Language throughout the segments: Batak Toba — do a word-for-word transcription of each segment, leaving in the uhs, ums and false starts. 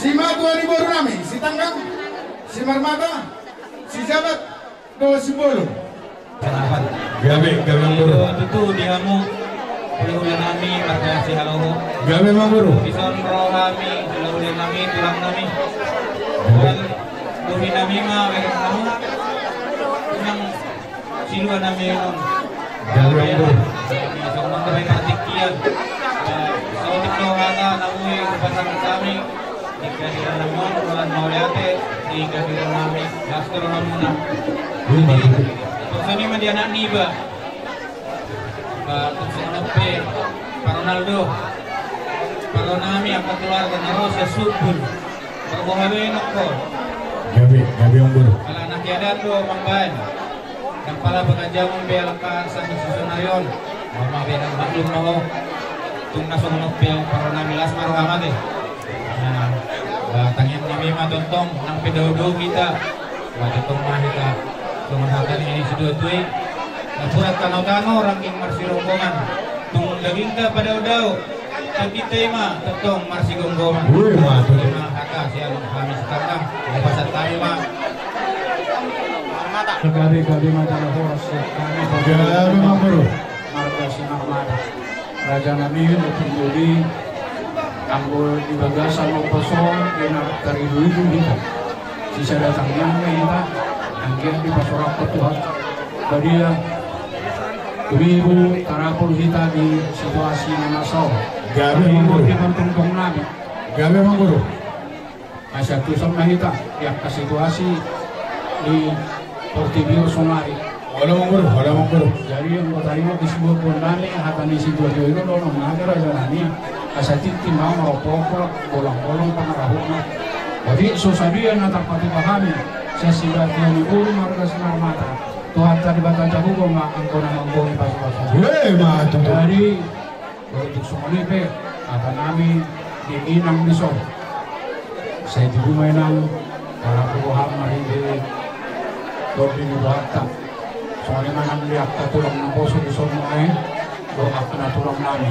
Simatua ni boru nami, Sitanggang, Simarmata, Sijabat, dohot Simbolon. Gabe, gabe, amang boru. Tutu di hamu, hulahula nami, marga Sihaloho. Gabe, amang boru. Dison ro hami, hulahula nami, tulang nami. Gabe. Dohot domi nami ma, gabe hamu. Unang silua nami on. Gabe, amang boru. Songon on do baen partingkian. Saotik do hata na boi hupasahat hami. Di hadiran nami on, holan mauliate di hadiran nami, las do rohamuna. Jadi, songon i ma di anak niba. Ba, tung songon on pe, Pa Ronaldo. Pa Ronaldo nami, angka keluarga na ro sian Sumbul. Marboha be nangkin. Gabe, gabe, amang boru. Ala anak i adat do mambaen. Ndang pala pangajamon be ala angka sasonari on. Mama be ndang maklum ma ho. Tung na songon on pe, Pa Ronaldo nami, las ma roham ate. Nah, ba, tangiang nami ma tongtong, nang pe dao-dao hita. Ba, tongtong ma hita. Songon hata ni situa-tua i. Napuran tano-tano rangging marsirombongan. Tung dagingta padao-dao. Tondinta i ma tongtong marsigomgoman. Ui, ma, tutu. Ima hata sian hami Sitanggang. Hupasahat hami ma. Gabe, gabe ma jala horas sian hami. Gabe, amang boru. Marga Simarmata. Raja nami, otik do di anggo di bagasan omposo, di na taridu-idu hita. Sisada tangiang ma hita, anggiat dipasorang Tuhan. Badia, tumibu, tarapul hita di situasi na masa on. Gabe, amang boru. Di tongtong nami. Gabe, amang boru. Asa tuson ma hita, di angka situasi di portibi on sonari. Olo, amang boru, olo, amang boru. Jadi, anggo tarima di sibuat nami, hata ni situa-tua i do, olo, nang nami, raja nami. Asa tintin ma, marompok, bolong-bolong, pangarahutna. Jadi, so sadia na tarpatupa hami, sian situa-tua ni boru marga Simarmata. Tuhanta Debata jago ma, anggo na mambohi pasu-pasu. Weh, ma, tutu. Jadi, Tung songon i pe, hata nami di inang dison. Sai tubu ma inang, tarapul roham marhite tondi ni Tuhanta. Songon i ma nang di angka tulang naposo dison ma i, dohot angka na tulang nami.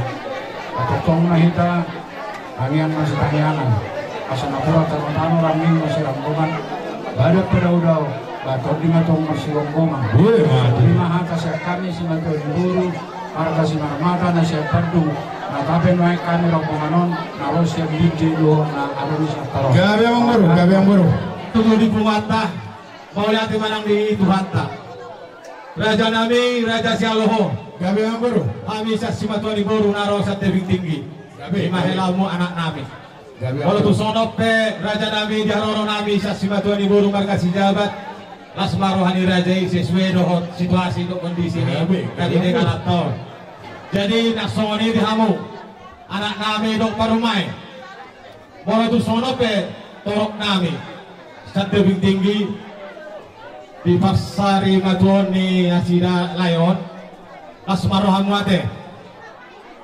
Patongtong ma hita, tangiang masitangiangan. Asa napuran tano-tano rangging masirombongan. Badan padao-dao, ba tondi ma tong masirombongan. Ima hata sian hami simatua ni boru, marga Simarmata na sian Tandu, na tape nuaeng hami rombongan on, na ro sian Binjai dohot na adong di Santaro. Gabe amang boru, gabe amang boru. Tutu di Tuhanta, mauliate ma nang di Tuhanta. Raja nami, Raja Sialoho. Gabe amang boru. Hami sian simatua ni boru na ro sian Tebing Tinggi. Gabe. Ima helamu anak nami. Gabe amang boru. Molo tung songon on pe raja nami di haroro nami sian simatua ni boru marga Sijabat. Las ma roha ni raja i sesuai dohot situasi dohot kondisi ni. Gabe, gabe. Tadi dengan ator. Jadi na songon i di hamu anak nami dohot parumaen. Molo tung songon on pe torop nami sian Tebing Tinggi di parsari matuaon ni nasida lae on. Las ma rohamu ate.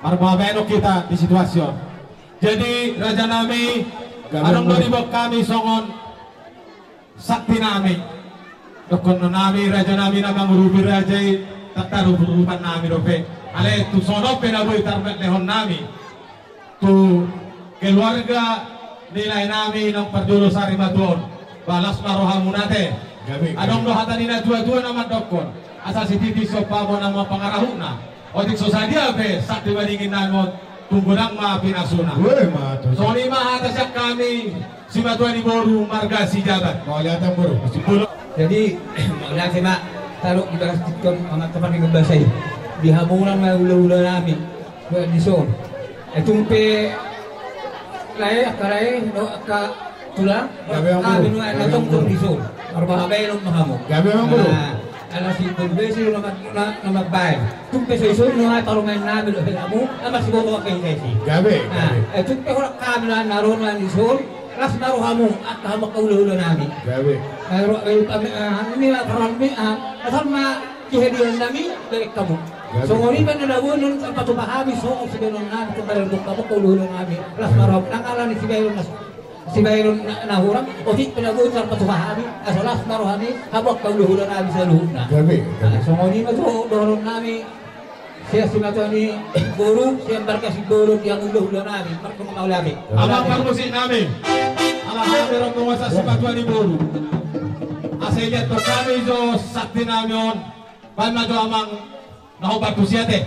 Marboha baenon hita di situasi on. Jadi raja nami, gabe amang boru. Adong do diboan hami songon sakti nami. Dohonon nami raja nami na mangurupi raja i, tak tarup-urupan nami dope. Alai tung songon on pe na boi tarbahen lehon nami tu keluarga ni lae nami naung parjolo sari matuaon. Ba las ma rohamuna ate. Gabe, gabe. Adong do hata ni na tua-tua na mandokkon, asa sititi somba bona ma pangarahutna. Otik so sadia pe sakti madingin nami on, tung godang ma pinasuna. Weh, ma tutu. Songon i ma hata sian hami simatua ni boru marga Sijabat. Mauliate boru. Jadi mauliate ma, taruh di bagas tikon amat tepat di kebasai. Di hamu nang na hula-hula nami. Buat dison. Eh, tung pe lae, angka lae, no, angka tulang, gabe amang boru. Kami nuaeng na tongtong dison. Marboha baenon ma hamu. Gabe amang boru. Nah, ala si boru be si na, na, na mambaen. Tung pe so dison nuaeng parumaen nami dohot helamu, na masiboto angka hita i. Gabe, gabe. Eh, tung pe holan hami nuaeng na ro nuaeng dison, las ma rohamu, angka hamu angka hula-hula nami. Gabe. Eh, ro, eh, ame, eh, ini lah, peran mi, ah, asal ma Di hadiran nami, baen hamu. Gabe. Songon i ma na boi nuaeng tarpatupa hami, songon sibaenon nami, tu baenon tu hamu angka hula-hula nami. Las ma roha nang ala ni sibaenon na, sibaenon na, na hurang, otik pe na boi tarpatupa hami, asa las ma roha ni, hamu angka hula-hula nami saluhutna. Gabe, gabe. Nah, songon i ma tu dohonon nami, sian simatua ni boru, sian marga Simbolon, di hamu hula-hula nami, marga mauliate. Amang parmusik nami. Asa rombongan sian simatua ni boru. Asa ilia tong hami jo santi nami on. Baen ma jo amang na hombar tusi ate.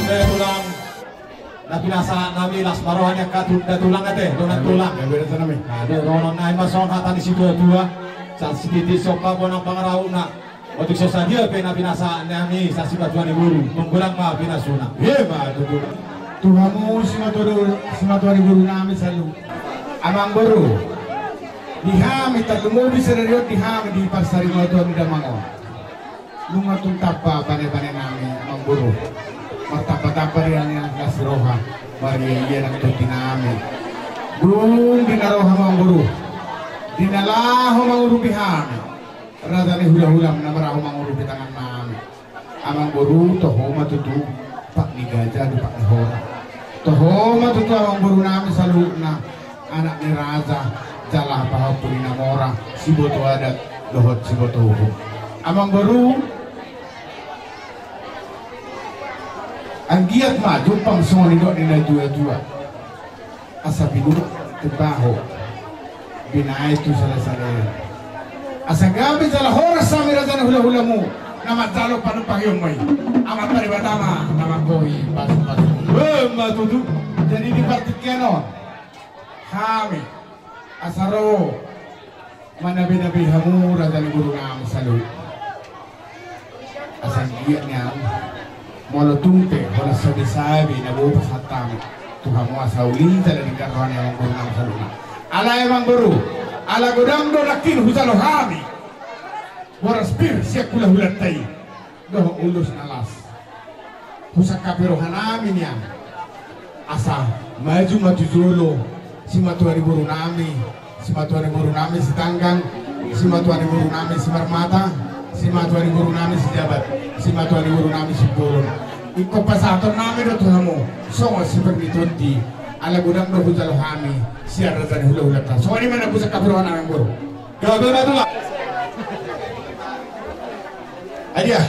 Tulang. Na pinasahat nami las ma roha ni angka tu-, da tulang ate, dongan tulang. Dongan nami ma songon hata ni situatua. Sian sititi somba bonang pangarahutna. Otik so sadia pe na pinasahat nami sian simatua ni boru, tung godang ma pinasuna. Ima tutu. Tu hamu simatua, simatua ni boru nami saluhut. Amang boru. Di hami tarlumobi sadari on di hami di parsaringoton damang on. Nunga tung tamba bane-bane nami amang boru. Martamba-tamba di hami nang las roha. Mariaia nang tondi nami. Dung di na ro hamu amang boru. Di na laho mangurupi hami. Raja ni hula-hula na maraho mangurupi tangan nami. Amang boru toho ma tutu. Pak ni gaja di pak ni hora. Toho ma tutu amang boru nami saluhutna. Anak ni raja, jala pahompu ni na mora, siboto adat, dohot siboto uhum. Amang boru, anggiat ma jumpang songon nidok ni na tua-tua. Asa binuat tu baho, binahen tu sala-salaon. Asa gabe jala horas hami raja ni hula-hulamu, na manjalo panumpangion ma i. Amanta Debata ma, na manggohi pasu-pasu. Ima tutu. Jadi di partingkian on. Hami, asa ro, manabe-nabe hamu raja ni boru nami saluhut. Asa anggiat nian, molo tung pe, holan sabe-sabe, na boi pasahat hami. Tu hamu asa uli, jala denggan roha ni amang boru nami saluhutna. Alai amang boru, ala godang do nangkin hujalo hami. Boras pir, sian hula-hulanta i. Dohot ulos na las. Husangkapi roha nami nian. Asa maju ma tu jolo simatua ni boru nami, simatua ni boru nami Sitanggang, simatua ni boru nami Simarmata, simatua ni boru nami Sijabat, simatua ni boru nami Simbolon. Ingkon pasahaton nami do tu hamu songon sipir ni tondi. Ala godang do hujalo hami sian raja ni hula-hulanta. Songon i ma na husangkapi roha nami boru. Gabe ma tulang. Ai dia.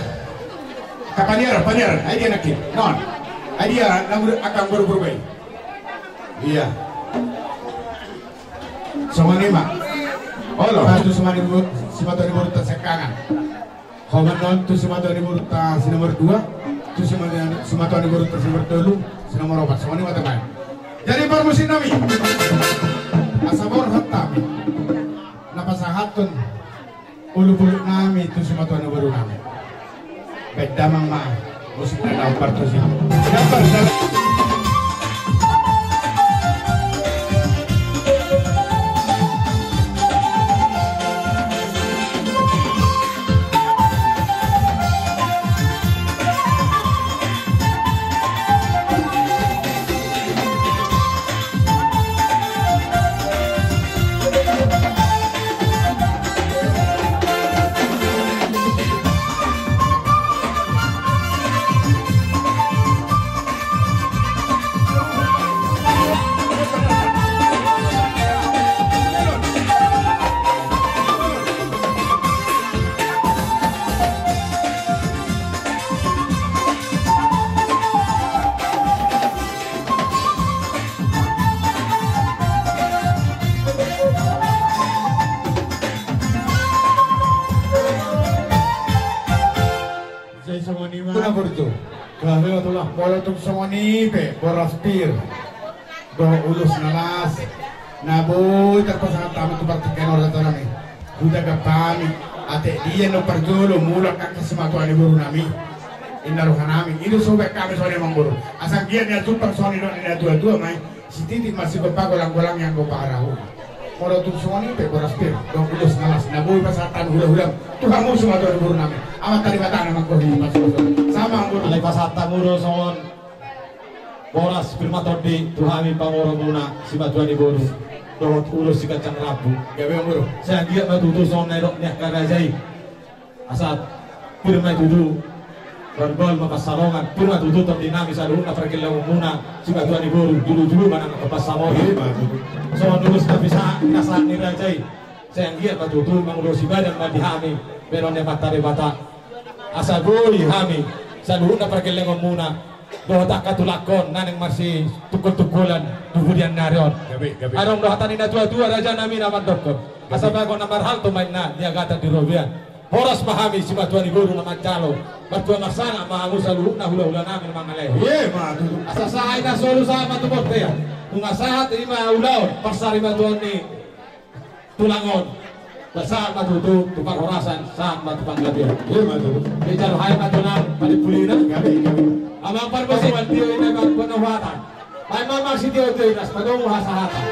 Angka paniar, paniar. Ai dia nangkin. Non. Ai dia nang angka boru-boru i. Iya. Songon i ma. Olo, tu simatua ni boru, simatua ni boru ta siangkangan. Holan on tu simatua ni boru ta si nomor dua, tu simatua, simatua ni boru ta si nomor tolu, si nomor opat. Songon i ma teman. Jadi parmusik nami. Asa borhat hami. Na pasahathon. Ulu-ulu nami tu simatua ni boru nami. Baen damang ma musik na naung partusi. Gambar, gambar. Molo tung songon i pe boras pir dohot ulos na las na boi tarpasahat hami tu partingkian on, raja nami, huta gampani, ate dia na parjolo mulak angka simatua ni boru nami. Inna roha nami i do sobat hami songon i, amang boru. Asa anggiat na jumpang songon i dohot ni na tua-tua ma i. Sititi ma sigompa golang-golang i anggo paharahu. Molo tung songon i pe boras pir dohot ulos na las na boi pasahat hami hula-hula tu hamu simatua ni boru nami. Amanta Debata na manggohi pasu-pasu. Sama boru. Alai pasahat hamu do songon boras pir ma tondi tu hami pangoromuna simatua ni boru dohot ulos siganjang rambu. Gabe, amang boru. Sai anggiat ma tutu songon na nidok ni angka raja i. Asa pir ma tutu, bahulbahul ma pansalongan, pir ma tutu tondi nami saluhutna pargellengonmuna simatua ni boru, jolo-jolo ma nang angka pansalongan. Iya, bagus. Songon ulos na pinasahat ni raja i. Sai anggiat ma tutu mangulosi badan ma di hami bahenon ni Amanta Debata. Asa boi hami saluhutna pargellengonmuna dohot angka tulangkon na naeng marsitungkol-tungkolan tu pudian ni ari on. Gabe, gabe. Adong do hata ni na tua-tua, raja nami, na mandokkon: Gabe. Asa bagot na marhalto ma inna niagatan di robean. Horas ma hami simatua ni boru na manjalo. Martua marsangap ma hamu saluhutna hula-hula nami na mangalean. Iya, ma tutu. Asa sahat na solu sahat ma tu bontean. Nunga sahat i ma ulaon, parsarimatua ni tulang on. Sahat ma tutu tu parhorasan, sahat ma tu panggabean. Iya, ma tutu. Dijalo hami ma tulang panimpulina. Gabe, gabe. Amang parbosi, amang tio, inna amang panohatan. Baen ma amang sitio-tio i, asa padomu hasahatan.